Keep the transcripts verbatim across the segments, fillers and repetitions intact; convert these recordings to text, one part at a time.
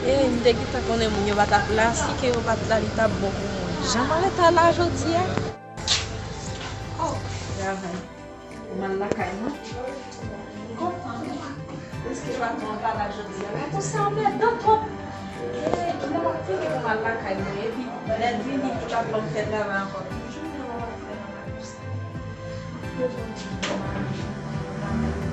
E, m te gentan konnen moun yo pa t ap la, si ke yo pa t la, li t ap bon pou mwen. Jan m rete la jodi a. Oh, travay. Pou m al lakay mwen. Kontan, wi. Deske patwon an pa la jodi a. Men konsa anmèdan twòp. E, kilè m ap fini pou m al lakay mwen. Epi, lè l vini, li p ap ban m fè travay ankò. Toujou menm afè nan lavi sa. Ke Bondye ban m lavi pou m al lakay mwen.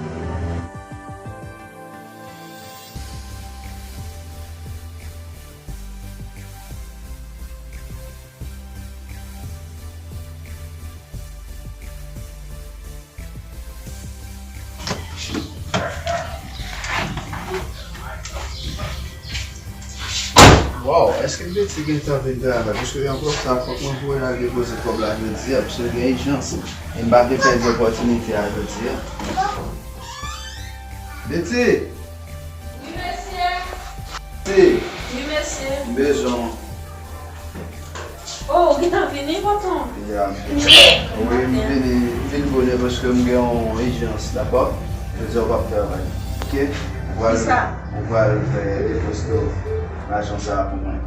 Waw, èske Betty gentan vin travay? Paske yon kòb sa, fòk mwen voye l al depoze kòb la jodi a, paske gen ijans. E m pa vle pèdi opòtinite a jodi a. Betty! Wi, mesye. Betty! Wi, mesye. M bezwen w. Oh, ou gentan vini, patwon? Ya. Wi, m vini, m vin bonè paske m gen yon ijans, dakò? Jodi a w p ap travay. Oke? Ou pral, ou pral fè depoze lajan sa a pou mwen.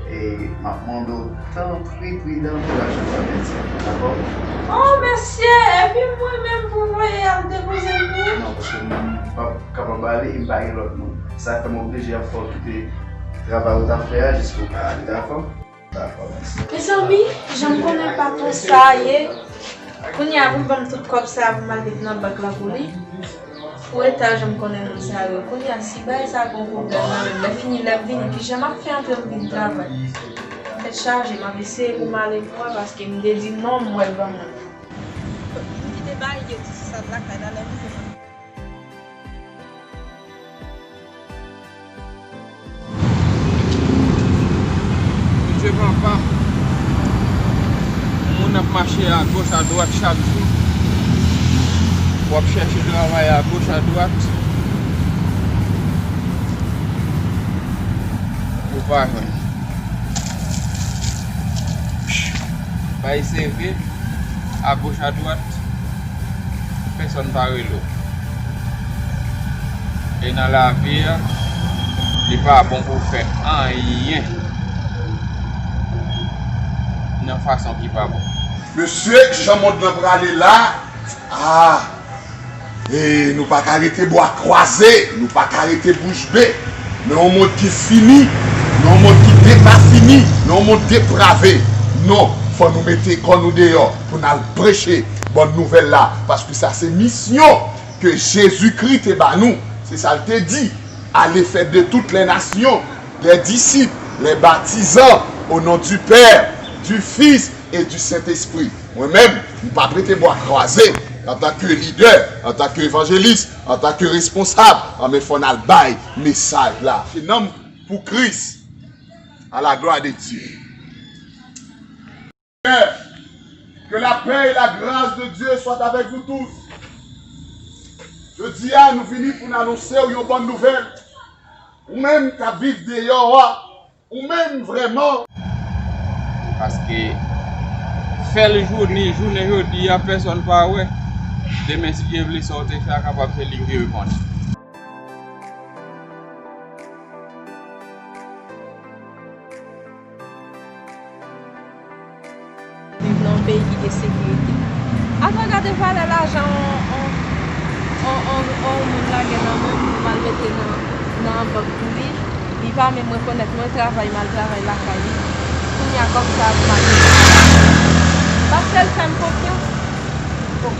E m ap mande w tanpri pridan pou lajan sa pèdi, dakò? Oh, mesye, epi mwen menm pou voye al depoze l pou ou? Non, paske m p ap kapab ale e m pa gen lòt moun. Sa fè m oblije ap fè w kite travay ou t ap fè a jis pou w ka ale, dakò? Dakò, mèsi. Mezanmi, jan m konnen patwon sa a ye, kounye a pou l ban m tout kòb sa a pou m al met nan bank la pou li. Pou eta jan m konnen moun sa yo. Kounye a, si bagay sa a gon pwoblèm nan men m, lè fini, lè m vini, kijan m ap fè antre m vin travay? Tèt chaje, m ap eseye pou m ale pou wè, paske m te di non, m wè l ban mwen. M kite bagay yo ti sisad lakay la, lè m vini. Bondye papa, moun ap mache agoch adwat chak jou. W ap chèche travay agoch adwat. Ou pa jwenn. Bay seve agoch adwat. Pèsonn pa rele w. E nan lavi a, li pa bon pou w fè anyen nan fason ki pa bon. Mesye, jan mond lan prale la, ah, e nou pa ka rete bwa kwaze, nou pa ka rete bouch be. Nan yon mond ki fini, nan yon mond ki depafini, nan yon mond deprave. Non, fò nou mete kò nou deyò pou n al preche bòn nouvèl la, paske sa se misyon ke Jezikri te ba nou. Se sa l te di, allez faire de toutes les nations des disciples, les baptisant au nom du Père, du Fils et du Saint-Esprit. Mwen menm, m p ap rete bwa kwaze. Antanke lidè, antanke evanjelis, antanke responsab, anben fò n al bay mesaj la. Se nanm pou Kris. À la gloire de Dieu. Que la paix et la grâce de Dieu soient avec vous tous. Jodi a, nou vini pou n anonse w yon bòn nouvèl. Ou menm k ap viv deyò a, ou menm vrèman. Paske fè l jounen, jounen jodi a, pèsonn pa wè. Demen, si Dye vle, sa w te fè a kapab se li ki reponn. Viv nan yon peyi ki gen sekirite. Atò, gade valè lajan on, on, on, on, on moun lage nan men m pou m al mete nan, nan bank pou li. Li pa menm rekonèt mwen travay, m al travay lakay li. Kounye a kòb sa ap mache. Paske l fè m konfyans. Bon.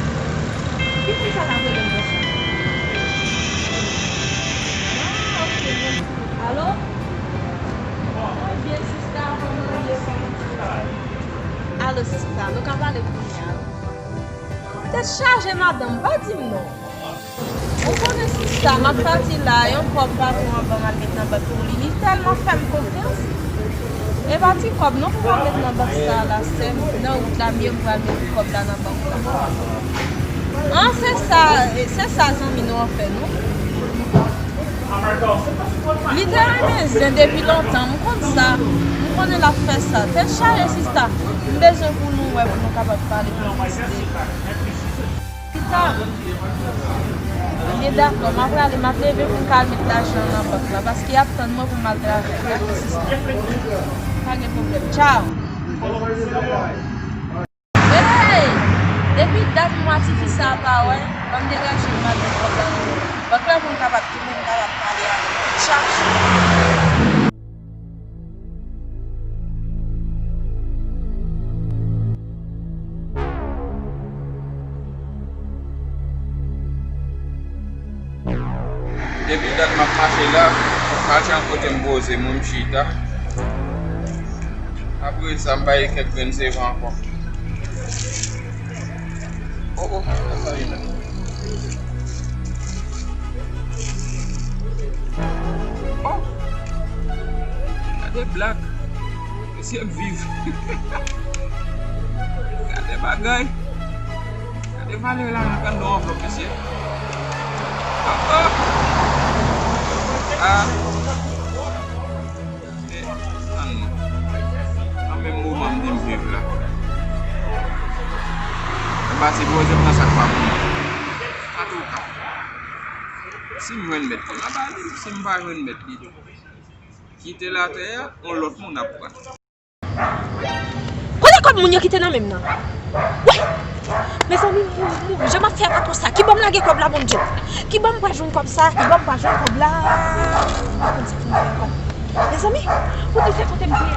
Ki moun sa l ap rele m konsa? Ah, ok, mèsi. Alo? Mwen byen, sista, kòman w ye? Alo, sista, nou ka pale kounye a, wi. Tèt chaje, madanm, pa di m non. Ou konnen sista, m ap pati la, yon kòb patwon an ban m al met nan bank pou li. Li tèlman fè m konfyans. E pa ti kòb non pou m al met nan bank sa a la, sè m. Nan wout la, m ye m pral met kòb la nan bank la. An, se sa, se sa zanmi nou an fè nou. Li te renmen zen depi lontan, m konn sa. M konnen l ap fè sa. Tèt chaje, sista. M bezwen pou nou wè, pou nou kapab pale pou plis de. Sista, Byen dakò, m ap prale, m ap leve pou m ka al met lajan an nan bank la, paske y ap tann mwen pou m al travay. Pa gen sistèm. Pa gen pwoblèm. Tchaw! Hey! Depi dat mwa tifi sa a pa wè, ban m degaje m al met kòb la nan bank la pou m kapab tounen, m kapab pale avè l. Tchaw! Depi dat m ap mache la, pa janm kote m poze m, m chita. Apre sa, m pa gen kèk grenn sèvo ankò. Oh, oh, sa sa ye la? Oh! Gade blak. Mesye ap viv. Gade bagay. Gade valè lajan k anndan yon anvlòp, mesye. Oh, oh. Ah. Gade, tann non. Nan menm moman m di m viv la. Anba se poze m nan sa k pa pou mwen. Antouka, si m jwenn mèt li, m a ba li. Si m pa jwenn mèt li, kite l atè a, yon lòt moun ap pran. Kote kòb moun yo kite nan men m nan? Woy! Mezanmi, m, m, jan m ap fè ak patwon sa? Ki bò m lage kòb la, Bondye? Ki bò m pral jwenn kòb sa? Ki bò m pral jwenn kòb la? M pa konn sa pou m fè ankò. Mezanmi, pou di se kote m te ye.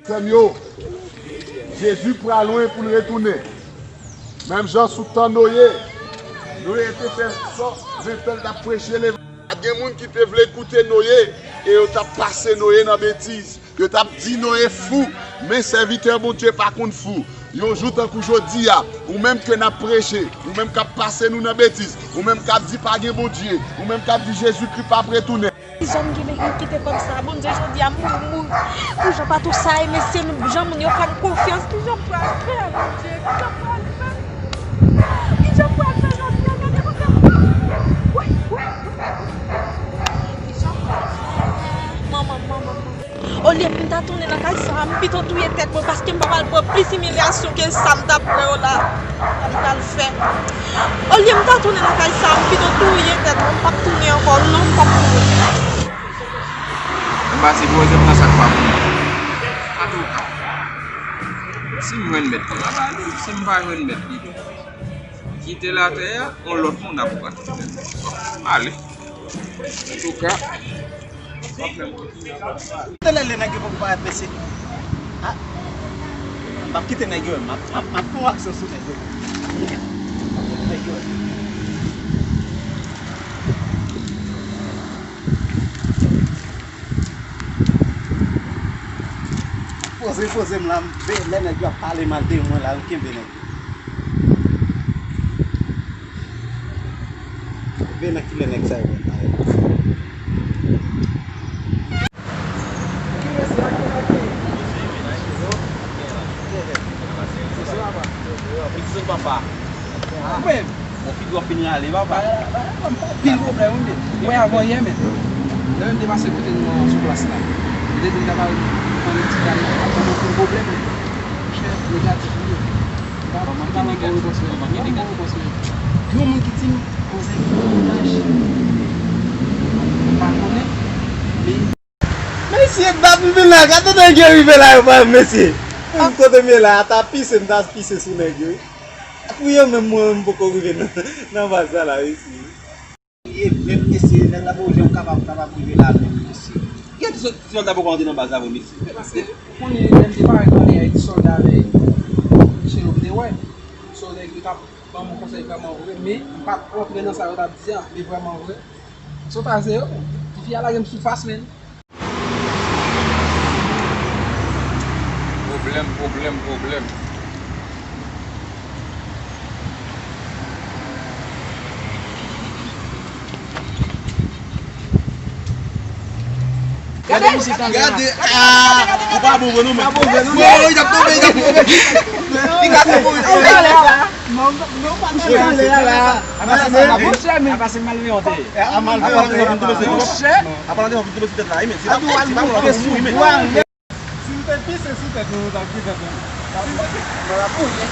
Frè m yo, Jezi pral lwen pou l retounen. Menm jan sou tan Noye, Noye te fè sò, men pèl t ap preche levanjil. Gen moun ki te vle koute Noye e yo t ap pase Noye nan betiz. Yo t ap di Noye fou, men sèvitè Bondye pa konn fou. Yon jou tankou jodi a, ou menm ke n ap preche, ou menm k ap pase nou nan betiz, ou menm k ap di pa gen Bondye, ou menm k ap di Jezikri p ap retounen. Kijan m gen men kite kòb sa? Bondye, jodi a m mouri, mouri. Pou jan patwon sa ye, mesye, jan moun yo fè m konfyans, kijan m pral fè, Bondye? Kijan m pral fè? Kijan m pral fè jodi a? Gade kòman m... Woy, woy, woy. Kijan m pral fè? Manman, manman, manman. Olye pou m ta tounen nan kay sa a, m pito touye tèt mwen, paske m pa pral pran plis imilyasyon ke sa m t ap pran yo la. Sa m pral fè? Olye m ta tounen nan kay sa a, m pito touye tèt mwen, m p ap tounen ankò, non, m p ap tounen. Anba se poze m nan sa k pa pou mwen. Antouka, si m jwenn mèt li, m a ba li. Si m pa jwenn mèt li, kite l atè a, yon lòt moun ap pran. Ale. Antouka, Talè lè nèg yo poko parèt, mesye. Ah. M p ap kite nèg yo, m ap, m ap, m ap fè yon aksyon sou nèg yo. Nèg yo. Poze, poze m la, m ve lè nèg yo ap pale mal de mwen la, yo kenbe nèg yo. Veye nan kilè nèg sa yo pral parèt. Ki mesye a ki nan peyi? Ki zòn papa? Mwen menm. Bon, figi w ap fin rale, papa. Anpil pwoblèm, wi, men. Mwen avè w yè, men. Lè m te pase kote nou an sou plas la. Li te di m ta ba l yon ti kado, m ap ban m anpil pwoblèm, men. Monchè, negatif li ye. Manman ki negatif. Manman ki negatif. Yon moun ki di m, poze ki montaj. M pa konnen, men. Mesye, dat m vin la, gade nèg yo rive la, yo pa, mesye. Menm kote m ye la, a ta pise, m ta pise sou nèg yo. Pou yo menm, mwen menm, m poko rive nan, nan baz la, la, mesye. E menm mesye, nèg la poko janm kapab, kapab rive la menm mesye. Gen ti sòlda poko antre nan baz la vre mesye. Se paske ou konnen lè m te parèt anlè a, ti sòlda avèk Michel ou te wè. So nèg yo t ap ban m yon konsèy vrèman vre, men m pa t rantre nan sa yo t ap di a, men vrèman vre. Sotaze yo, tifi a lage m sou fas men. Pwoblèm, pwoblèm, pwoblèm. Gade, gade, ah, ou pa bon vre non, men. Woy, li t ap tonbe, li t ap tonbe. Li ka tonbe. Monchè, men. Apa se malveyan te ye? Apa se malveyan te ye? Monchè. Apa se malveyan te ye? Si m te pise sou tèt nou, nou t ap kite nou. Ou pa t ap mouye.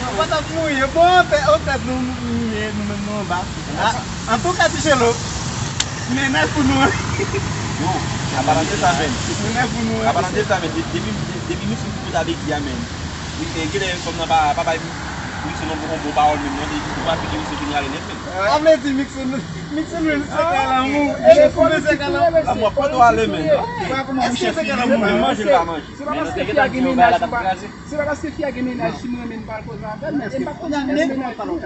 Ou pa t ap mouye. Bon, tèt, ou tèt nou mouye, nou menm nou anba. Antouka, Tichelo, mennaj pou nou an. Yo, an palan de sa, men. Mennaj pou nou an. An palan de sa, men, depi, depi misye fouti avèk Guy a, men. Wi, e, genlè fanm nan pa, pa bay misye non, bon, bon pawòl menm, non, li, li pa fini misye vin rale nèt, men. Sa vle di, Mixon, Mixon, men, se ka lanmou. Misye fou, men se ka lanmou. Lanmou ap pote w ale, men. Mwen, kòman misye fini, men manje, l pa manje. Se pa paske fi a gen mennaj, ou pa, se pa paske fi a gen mennaj, si m renmen m pral koze avè l, men e m pa konn si l gen mennaj tou.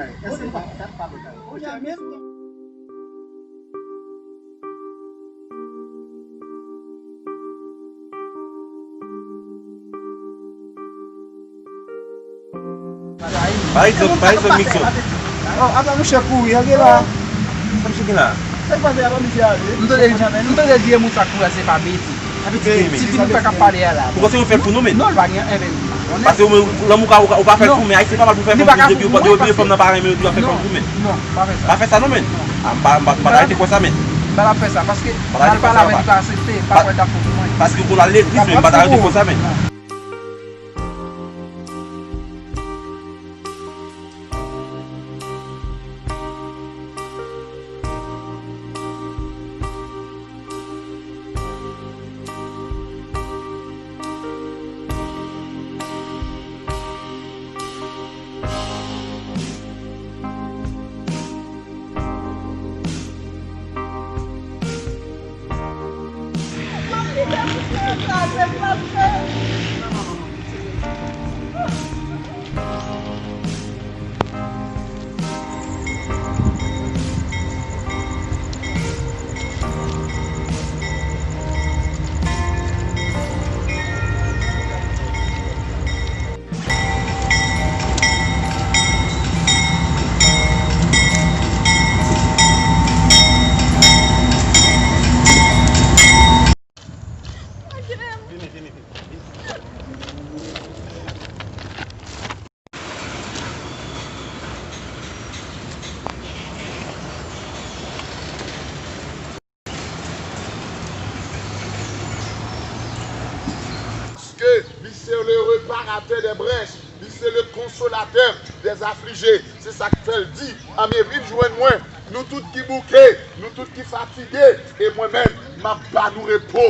Pa egzanp, pa egzanp, Mixon. Oh, apa mouche kouri, an gen la. Sa misye gen la? Sa k pase, apa misye ale? M tande, m tande di e moun sa kouri a se pa Beti. Tifi nou fè k ap pale a la. Ou panse yo fè l pou nou, men? Non, l pa gen, enben. Paske ou menm, lanmou ka, ou ka, ou ka fè l pou, men Ayisyen pa mal pou fè fanm, depi, depi fanm nan pa renmen yo, yo ap fè fanm pou, men. Non, pa fè sa. Pa fè sa non, men. Ah, m pa, m pa, m pa ta rete kwè sa, men. M pa t ap fè sa, paske m al pale avè l, li pa aksepte, m pa kwè l t ap fè pou mwen. Paske ou al legliz, men m pa ta rete kwè sa, men. Paske li se le reparatè dè brèch, li se le konsolatè dè aflije. Se sa k fè l di, anmye vin jwenn mwen, nou tout ki bouke, nou tout ki fatige, e mwen menm, m ap ba nou repo.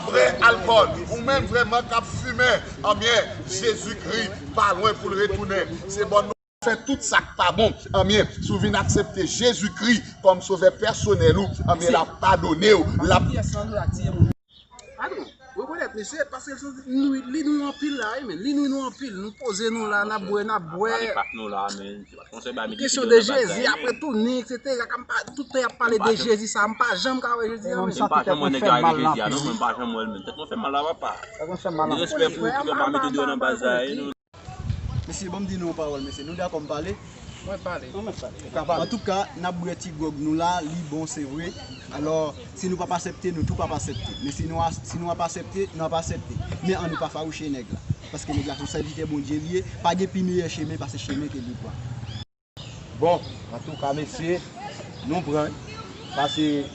Vrè alkòl, ou menm vrèman k ap fimen, anmye Jezikri pa lwen pou l retounen. Se bòn nou fè tout sa k pa bon. Anmye, si w vin aksepte Jezikri kòm sovè pèsonèl ou, anmye, l ap padone w, l ap... Patwon, rekonèt misye, paske l santi li nwi nou anpil la, wi, men. Li nwi nou anpil. Nou poze nou la, n ap bwè, n ap bwè. Kesyon de Jezi, apre tounen, etsetera. Tout tan y ap pale de Jezi sa, m pa janm ka wè Jezi a, men. M pa janm wè nèg la, Jezi a, non, mwen m pa janm wè l, men. Tèt mwen fè m mal la, papa. Tèt mwen fè m mal anpil. Respè pou ou ki pa mete deyò nan baz la, e nou. Mesye, ban m di nou yon pawòl, mesye. Nou dakò m pale? Mwen pale. Antouka, n ap bwè ti gwòg nou la, li bon, se vre. Alò, si nou p ap aksepte, nou tou p ap aksepte. Men si nou a-, si nou ap aksepte, nou ap aksepte. Men ann nou pa fawouche nèg la. Paske nèg la se yon sèvitè Bondye li ye, pa gen pi meyè chemen pase chemen ke li pran. Bon, antouka, mesye, nou pran, paske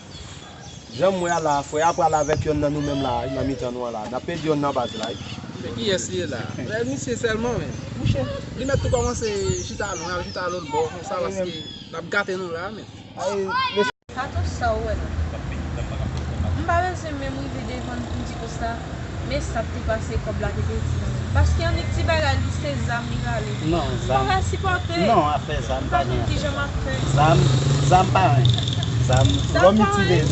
jan m wè a la, frè a pral avèk yonn nan nou menm la, nan mitan nou an la. N ap pèdi yonn nan baz la, wi. Men kiyès li ye la? Frè misye sèlman, men. Mouche, li mèt tou kòmanse chita lwen, al chita lòt bò, konsa, paske n ap gate nou la, men. Patwon, sa w wè la? M pa bezwen menm rive devan l pou m di konsa, men sa k te pase, kòb la te pèdi nan men m. Paske annik ti bagay, li se zam li rale. Non, zam. M pa ka sipòte. Non, afè zam pa gen afè sa. M pa konn kijan m ap fè. Zam, zam pa anyen. Zam, lòm itilize.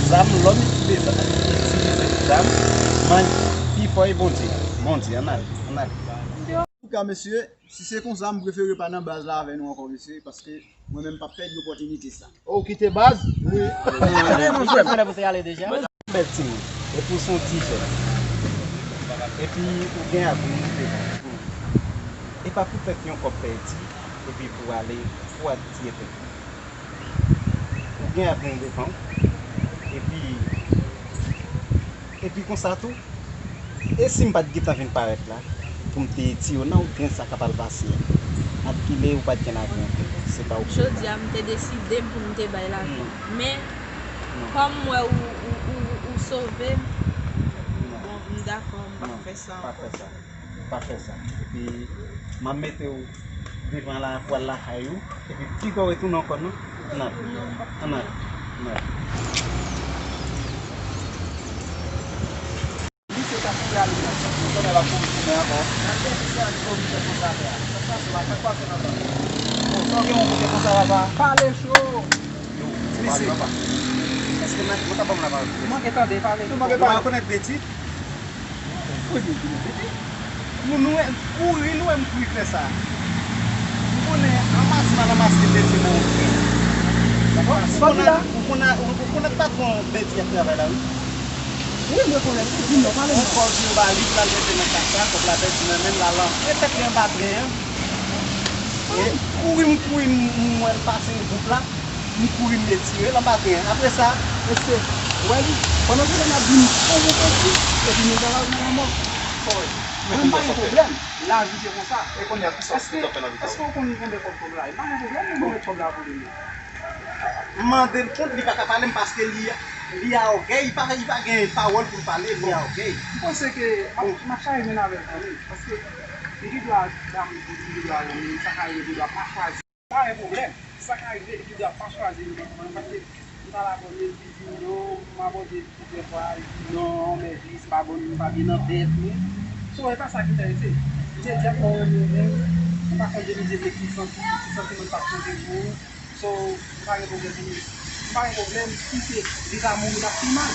Zam, lòm itilize zam. Itilize zam. Man, pi fò e Bondye. Bondye, ann ale, ann ale. Antouka, mesye, si se konsa, m prefere pa nan baz la avè nou ankò, mesye, paske mwen menm m p ap pèdi opòtinite sa. Ou kite baz? Wi. Misye konnen pou te ale deja. Bèl timoun. Epi w se yon ti jèn. Epi ou gen avni devan w. E pa poutèt yon kòb pèdi, epi pou w ale, pou w al tiye tèt ou. Ou gen avni devan w. Epi, epi konsa tou, e si m pa t gentan vin parèt la, pou m te di yo, nan ou gen sa k ap al pase a. At ki lè ou pa t gen lavi ankò, se pa ou ki... Jodi a, m te deside m pou m te bay lavi. Non. Men, kòm m wè ou, ou, ou, ou sove m, bon, m dakò, m p ap fè sa ankò. Non, pa fè sa. Pa fè sa. Epi, m ap mete w devan la pou al lakay ou. Epi, piga w retounen ankò, non? Ann ale. Ann ale. Ann ale. Misye t ap prale nan sant, nou konnen l ap kouri goumen ankò. Nan kè misye a di komisè konsa fè a. Sa k pase la? Sa k pase nan zòn nan? Bon, sa w gen yon kote konsa, papa? Pale cho! Mesye, èske mwen, mwen ka ban m la pawòl? Ou manke tande, pale cho. Nou pa rekonèt Beti? Premye ki nou pete. Moun nou wè, kouri nou wè m kouri fè sa. M konnen anmas mal anmas li pete nan yon kwen. Dakò? Ou konnen, ou konnen, ou konnen patwon Beti ap travay la, wi. Wi, m rekonèt tou, di m non, pale non. Yon kòb yo ba li pou l al mete nan kasa, kòb la pèdi nan men l, l al antre tèt li anba tren an. E kouri m kouri m, m wè l pase gwoup la. M kouri m retire l anba tren an. Apre sa, mesye, w wè li, pandan se tan n ap di m, "Fò w pèdi," epi nou ta la nan lanmò. Mwen, m pa gen pwoblèm. Lavi se konsa. Èske, èske w konn konbyen kòb kòb la? M pa gen pwoblèm, mwen met kòb la pou li, men. M mande l kont, li pa ka pale m paske li, li a ògèy, li pa, li pa gen pawòl pou l pale, li a ògèy. M panse ke m ap, m ap chanje menm avè l kanmenm, paske li gen dwa dam, li gen dwa renmen, sa ka rive, li gen dwa pa chwazi. Pa gen pwoblèm. Sa ka rive, epi w ap pa chwazi li nan moman nan, paske m t al abòne, li di m non, m abòne plizyè fwa, li di non, men jis m abòne, m pa byen nan tèt li. So, e pa sa ki enterese. M te di ak mwen menm, ou pa konn de mize ki santi, ki santiman m t ap chante pou ou. So, m pa gen pwoblèm pou li. M pa gen pwoblèm, si se li ta mouri, l ap pi mal.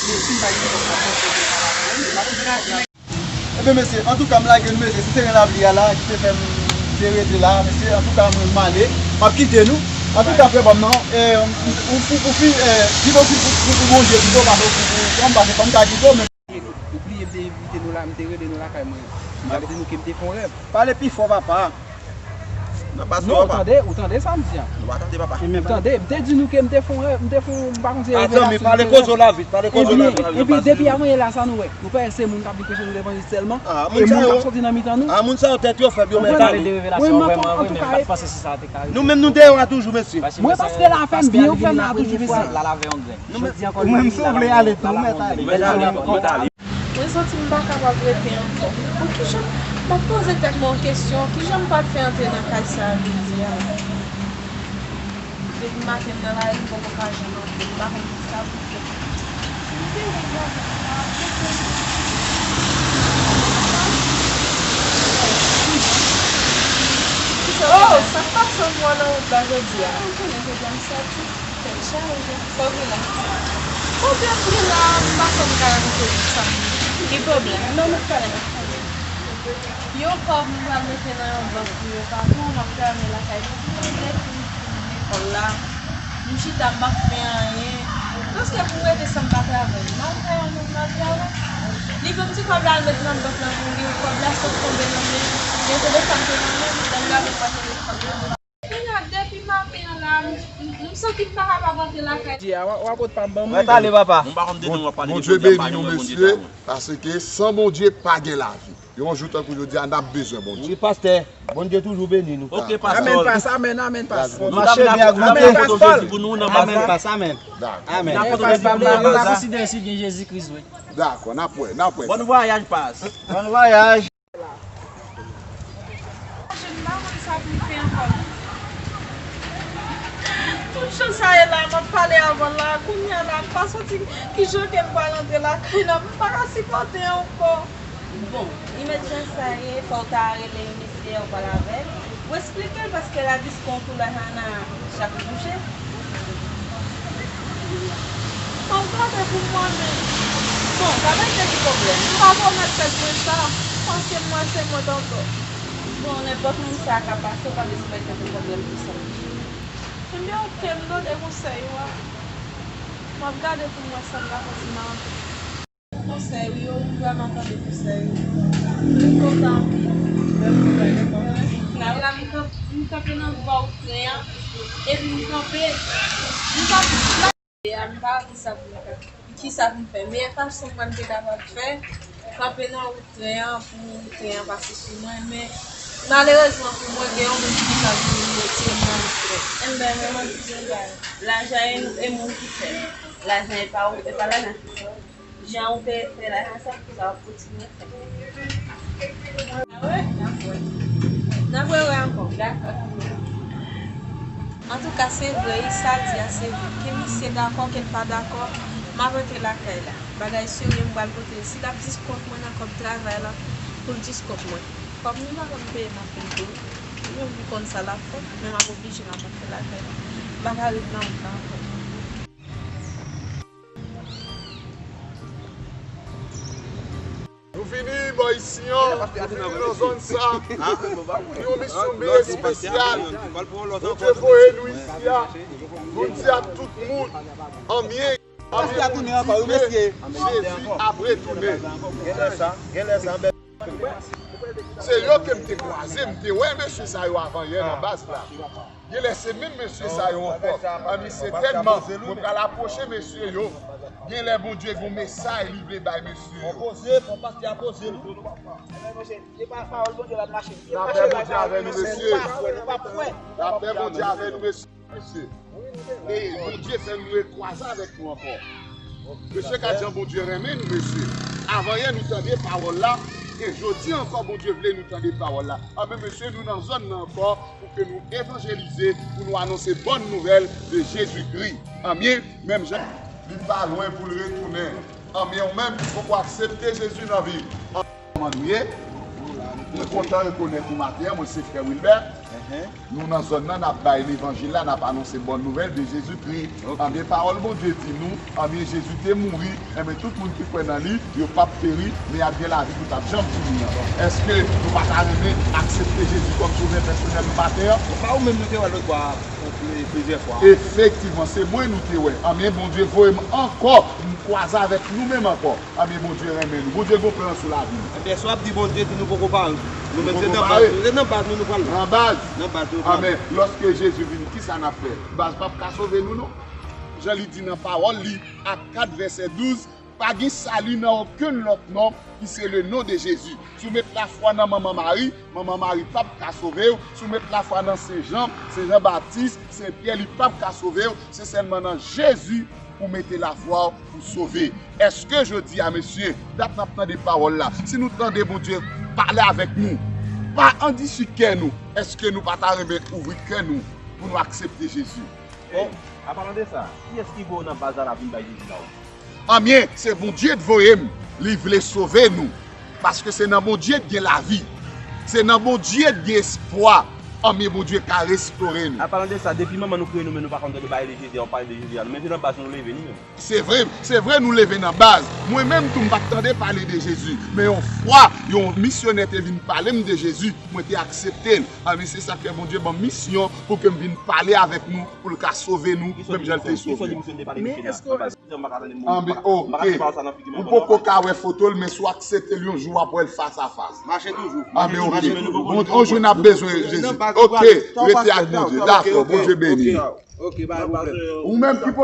Men si m pa gen pwoblèm, m ap konn pwoblèm pa la, m pa konn pwoblèm. Ebyen, mesye, antouka, m lage nou, mesye. Se teren lapli a la ki te fè m te rete la, mesye. Antouka, mwen, m ale. M ap kite nou. Antouka, frè pa m nan, eh, ou, ou, ou fin, eh, di bon, pou, pou, pou Bondye, pito, pase pou, pou, pou, pase, pa m ka kite w, men. Ou bliye m te envite nou la, m te rele nou lakay mwen. M t ap di nou ke m te fè yon rèv. Pale pi fò, papa. Non, ou tande, ou tande sa m di an? Nou pa tande, papa. Ou tande, m te di nou ke m te fè yon rèv, m te fè yon, m pa konn se revelasyon. Zanmi, pale koze w la vit, pale koze w la vit. Epi, epi depi avanyè la, sa nou wè? Nou pa wè se moun k ap vin preche nou levanjil sèlman. E moun k ap soti nan mitan nou. A, moun sa yo tèt yo fèb, yo mental. Ou konprann? Mwen, antouka, nou menm nou deyò a toujou, mesye. Mwen, paske la fè m byen, ou fè m la toujou, mesye. Ou menm, si w vle ale tou, ou mèt ale. Mwen santi m pa kapab rete ankò. Poukisa m ap poze tèt mwen yon kesyon, kijan m pral fè antre nan kay sa a jodi a la? Depi maten m nan lari, m poko ka janm antre, m pa konn kisa pou m fè. Oh, sa k pase m wè nan wout la jodi a? Ou konnen jodi a m sòti. Tèt chaje. Fò w vin la. Kote m vin la, m pa konn ka rantre sa. Ki pwoblèm? Non, m ap pale, m ap pale. Yon kòb m pral mete nan yon bank pou yon patwon, m ap fèmen lakay li. Depi m fin lekòl la, m chita, m pa fè anyen. Prèske pou m rete san m pa travay. M al fè yon moun nan travay. Li pran ti kòb la, al met nan bank lan pou li. Kòb la sot tonbe nan men m. Gen telefòn te nan men m, lè m gade m wè telefòn nan. Kounye a, depi maten an la, m, m, m santi m pa kapab antre lakay. Di a, w a, w a pot pa m ban mwen. Mwen pale, papa. Mwen pa konn de nou w ap pale de Bondye, m pa renmen Bondye sa, mwen. Paske san Bondye, pa gen lavi. Yon jou tankou jodi a, n ap bezwen Bondye. Wi, pastè. Bondye toujou beni nou. Ok, pastè. Amèn, pastè. Amèn, amèn, pastè. Mache byen ak Bondye. Amèn, pastè. Pou nou nan amèn, pastè. Amèn. Dakò. Amèn. N ap konsidere si gen Jezi Kris vre. Dakò, n ap wè, n ap wè. Bon vwayaj, pastè. Bon vwayaj. Jèn, m pa konn sa pou m fè ankò non. Tout jan sa ye la, m ap pale avè l la, kounye a la, m pa santi kijan ke m pral antre lakay la, m pa ka sipòte ankò. Bon, imèjans sa ye, fò w ta rele yon mesye ou pale avè l, ou eksplike l paske la dis kont ou la Hana chak bouje. Bon, gade pou mwen menm. Bon, pa mete ki pwoblèm. M pa pwomèt tèt mwen sa, paske m wè se mwen ankò. Bon, nenpòt moun sa ka pase, w pa bezwen bay tèt ou pwoblèm pou sa. Ebyen, oke, m tande konsèy ou a. M ap gade pou m wè sa m ka fè si m a antre. Konsèy ou yo, m vrèman tande konsèy ou yo. M kontan anpil. Lè m kontan, m kontan. Nan la, m kanp-, m kanpe nan bò tren an, epi m kanpe, m kanpe, m pa konn kisa pou m fè, kisa pou m fè. Meyè fason mwen m te kapab fè, kanpe nan wout tren an pou tren an pase sou mwen, men malerezman pou mwen, gen yon moun ki pral vin retire m nan wout tren. Enben, mwen, mwen di nou bagay, lajan e, e moun ki fè l. Lajan e pa ou, e pa lajan ki fè w. Jan ou te fè lajan sa, sa w ap kontinye fè. N ap rewè ankò. Antouka, se vre, wi, sa l di a, se vre. Ke misye dakò, ke l pa dakò, m ap rantre lakay la. Bagay serye, m pral pote l. Si l ap diskont mwen nan kòb travay la, pou l diskont mwen. Kòb nou pa konn peye m ap peye tou. Ou menm ou konn sa l ap fè, men m ap oblije m ap rantre lakay la. M pa ka ret nan wout la ankò. Nou vini bò isi an, nou vini nan zòn sa. Pou yon misyon byen espesyal. Bondye voye nou isi a. Nou di ak tout moun, anmyen, anmyen pou di ke Jezi ap retounen. Se yo ke m te kwaze, m te wè mesye sa yo avan yè nan baz la. Genlè se menm mesye sa yo ankò. Anmye, sètènman, mwen pral apwoche mesye yo. Genlè Bondye gen yon mesaj li vle bay mesye yo. Poze, fò pastè a poze nou. Lapè Bondye avè nou, mesye. Lapè Bondye avè nou, mesye. E Bondye fè nou rekwaze avèk nou ankò. Mesye, gad jan Bondye renmen nou, mesye. Avan yè nou tande pawòl la, e jodi ankò Bondye vle nou tande pawòl la. Anben, mesye, nou nan zòn nan ankò pou ke nou evanjelize, pou nou anonse bòn nouvèl de Jezikri. Anmyen, menm jan li pa lwen pou l retounen. Anmyen, ou menm ki poko aksepte Jezi nan vi. Kòman nou ye? Mwen kontan rekonèt ou maten an, mwen se frè Wilbert. Nou nan zòn nan, n ap bay levanjil la, n ap anonse bòn nouvèl de Jezikri. Anbyen, pawòl Bondye di nou, anbyen, Jezi te mouri, enben, tout moun ki kwè nan li, yo p ap peri, men y ap gen lavi ki p ap janm fini an. Èske nou pa ta renmen aksepte Jezi kòm Sovè pèsonèl nou maten an? Se pa ou menm nou te wè lòt bò a, plizyè fwa. Efektivman, se mwen nou te wè. Anbyen, Bondye voye m ankò, m kwaze avèk nou menm ankò. Anbyen, Bondye renmen nou. Bondye gon plan sou lavi nou. Ebyen, sa w ap di Bondye di nou poko pare. Nou menm se nan baz, se nan baz nou, nou pral la. Nan baz. Nan baz nou pral la. Anbyen, lòske Jezi vini, kisa n ap fè? Baz p ap ka sove nou, non. Jan li di nan pawòl li, Ak kat vèsè douz, pa gen sali nan okenn lòt non, ki se le non de Jezi. Si w met lafwa nan Manman Mari, Manman Mari p ap ka sove w. Si w met lafwa nan Sen Jan, Sen Jan Batis, Sen Pyè, li p ap ka sove w. Se sèlman nan Jezi pou w mete lafwa w pou w sove. Èske jodi a, mesye, dat n ap tande pawòl la, si nou tande Bondye pale avèk nou, pa andisi kè nou, èske nou pa ta renmen ouvri kè nou pou nou aksepte Jezi? Bon, an palan de sa, kiyès ki voye w nan baz la, l ap vin bay Jezi la, wi? Anbyen, se Bondye k voye m, li vle sove nou. Paske se nan Bondye k gen lavi. Se nan Bondye k gen espwa. Anbyen, Bondye ka restore nou. An palan de sa, depi manman nou kreye nou, men nou pa konn tande pale de Jezi, an pale de Jezi a, nou, men se nan baz nou leve, nou menm. Se vre, se vre nou leve nan baz. Mwen menm tou, m pa t tande pale de Jezi. Men yon fwa, yon misyonè te vin pale m de Jezi, mwen te aksepte l. Anbyen, se sa k fè Bondye ban m misyon pou ke m vin pale avèk nou, pou l ka sove nou, menm jan l te sove. Men èske w Anbyen, oke. Ou poko ka wè foto l, men si w aksepte l yon jou, w ap wè l fas a fas. Mache toujou. Anbyen, oke. Bon, yon jou n ap bezwen Jezi. Oke, rete ak Bondye. Dakò, Bondye beni. Ou menm ki